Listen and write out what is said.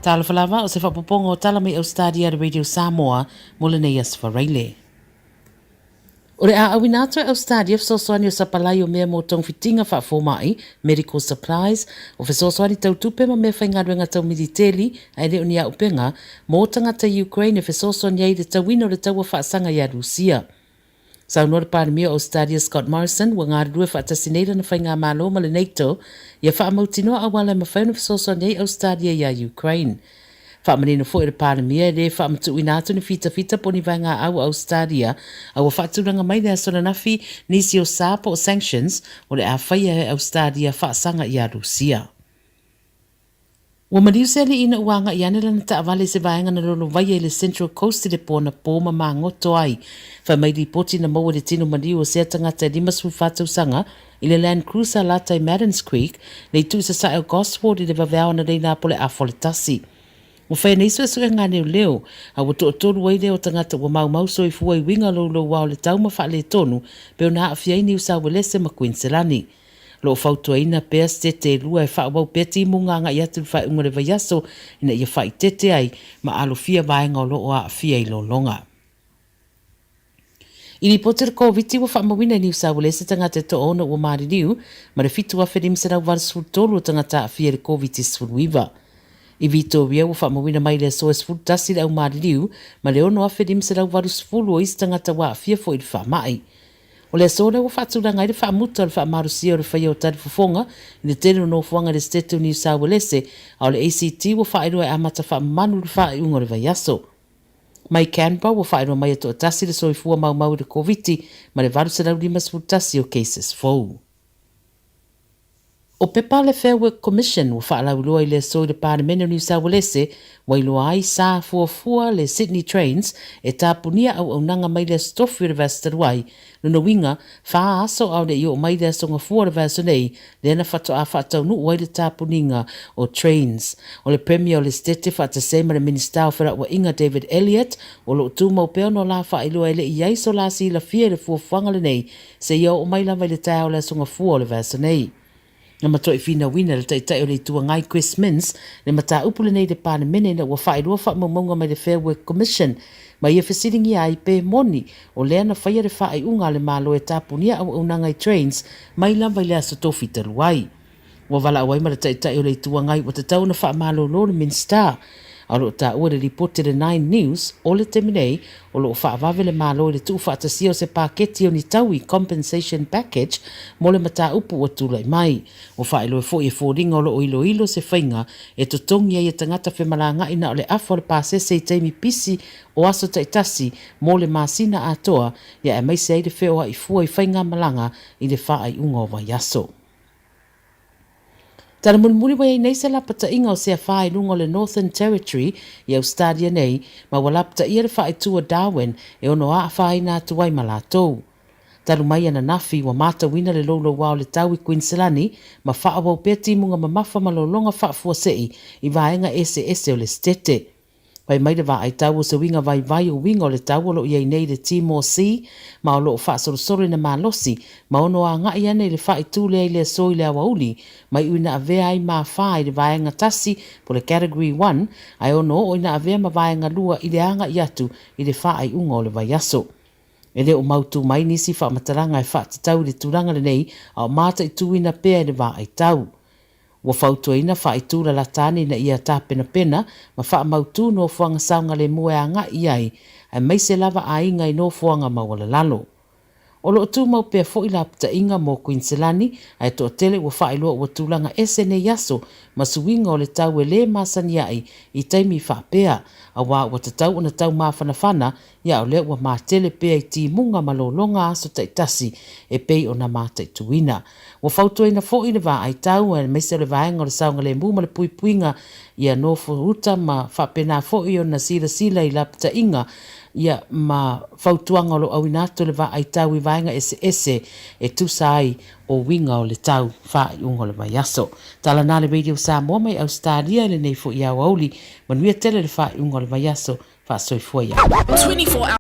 Talofa lava, o se faaopoopoga o tala mai Ausetalia a le Radio Samoa mo lenei Aso Faraile. O le a auina atu e Ausetalia fesoasoani o sapalai o mea mo togafitiga faafomai, medical supplies, o fesoasoani tau tupe ma mea faigaluega tau militeli, ae le o ni auupega, mo tagata Ukraine e fesoasoani ai i le tauina o le taua faasaga ia Rusia. Saunoa le Palemia o Ausetalia Scott Morrison ua galulue faatasi nei lana faigamalo ma le NATO ia faamautinoa auala e mafai ona fesoasoani ai Ausetalia iā Ukraine. Faamanino foi e le Palemia e le faamatuuina atu ni fitafita po o ni vaegaau a Ausetalia a ua faatulaga mai le aso ananafi nisi o sa po o sanctions o le a faia e Ausetalia faasaga iā Rusia. Ua maliu se alii ina ua agai ane lana taavale i se vaega na lolovaia i le Central Coast i le po anapo ma magoto ai. Fai mai lipoti na maua i le tino maliu o sea tagata e 54 tausaga i le Land Cruiser lata i Maddens Creek, le itu i sasae o Gosford i le vaveao ananei la po le afa o le tasi. Ua faia nei suesuega a leoleo, a ua toatolu ai lea o tagata ua maumau soifua i uiga louloua o le tau ma faaletonu pei ona aafia ai Niu Sauelese ma Kuiniselani. O lo o fautuaina pea setete e lua e faaauau pea timuga agai atu i le faaiuga o le vaiaso ina ia faaitete ai ma alofia vaega o lo o aafia i lologa. I lipoti le Koviti ua faamauina i Niu Sauele se tagata e toaono ua maliliu ma le 7,583 o tagata aafia i le Koviti-19. I Vitoria ua faamauina mai i le aso e 11 le au maliliu ma le 6,580 o isi tagata ua aafia foi i le faamai. O le aso lea ua faatulaga ai le faamuta o le faamalosia o le faia o talifofoga i le tele o nofoaga i le Setete o Niu Sauelese, a o le ACT ua faailoa e amata faamamalu i le faaiuga o le vaiaso. Mai Canberra ua faailoa mai e toatasi le soifua maumau i le Koviti ma le 851 o cases fou. O pepa a le Fair Work Commission ua faalauiloa i le aso i le Palemene o Niu Sauelese ua iloa ai sa fuafua le Sydney Trains e tapunia auaunaga mai le Aso Tofi o le vaiaso talu ai, lona uiga, fa aso a o le i oo mai le Aso Gafua o le vaiaso nei, lea na faatoa faataunuu ai le tapuniga o Trains. O le Premier o le Setete faatasi ai ma le Minisita o Felauaiga David Elliott o lo o tumau pea ona o la faailoa e le i i ai so la silafia i le fuafuaga lenei seia oo mai lava i le taeao o le Aso Gafua o le vaiaso nei. Na matuai finauina e le Taitai o le Itu Agai Chris Minns le mataupu lenei i le Palemene ina ua faailoa faamaumauga mai le Fair Work Commission ma ia fesiligia ai pe moni o lea na faia le faaiuga a le Malo e tapunia auaunaga i Trains mai lava i le Aso Tofi talu ai. Ua valaau ai ma le Taitai o le Itu Agai ua tatau ona faamalolo le Minisita. A o lo o taua i le lipoti a le Nine News, o le taimi nei, o lo o faavave le Malo i le tuufaatasia o se paketi o ni taui, compensation package, mo le mataupu ua tulai mai. Ua faailoa foi e foliga o lo o iloilo se faiga e totogi ai e tagata femalagaai na o le afa o le pasese i taimi pisi o aso taitasi mo le masina atoa, ia aemaise ai le feoai fua i faigamalaga i le faaiuga o vaiaso. Tala mulimuli ua i ai nei se lapataiga o sea fa i luga o le Northern Territory i Ausetalia nei, ma ua lapataia le faaitu o Darwin e ono aafaina atu ai ma latou. Talu mai ananafi, ua matauina le loulouā o le tau i Kuiniselani ma faaauau pea timuga mamafa ma lologa faafuasei i vaega eseese o le setete. Fai mai le vaai tau o se uiga vaivai o uiga o le tau o lo o i ai nei i le Timor Sea ma o lo o faasolosolo ina malosi ma ono agai ane i le faaitu lea i le aso i le aoauli mai ui na avea ai ma fa i le vaega tasi po le Category One ae ono oo ina avea ma vaega lua i le agai atu i le faaiuga o le vaiaso. E le o mautū mai nisi faamatalaga e faatatau i le tulaga lenei a o mataituina pea i le vaai tau. Ua fautuaina faaitu lalata ane ina ia tapenapena ma faamautū nofoaga saogalemu e agai i ai, aemaise lava aiga i nofoaga maualalalo. O lo o tumau pea foi lapataiga mo Kuiniselani, ae toatele ua faailoa ua tulaga ese nei aso ma suiga o le tau e lē masani ai i taimi faapea, auā ua tatau ona tau mafanafana Ia o lea ua matele pea i timuga ma lologa aso taitasi e pei ona mataituina. Ua fautuaina foi le vaai tau aemaise o le vaega o le saogalemu ma le puipuiga ia nofo uta ma faapena foi ona silasila i lapataiga ia ma fautuaga o lo o auina atu e le vaai tau i vaega eseese e tusa ai o uiga o le tau faaiuga o le vaiaso. Tala na le Radio Samoa mai Ausetalia i lenei foi aoauli. Manuia tele le faaiuga o le vaiaso. Faasoifua ia.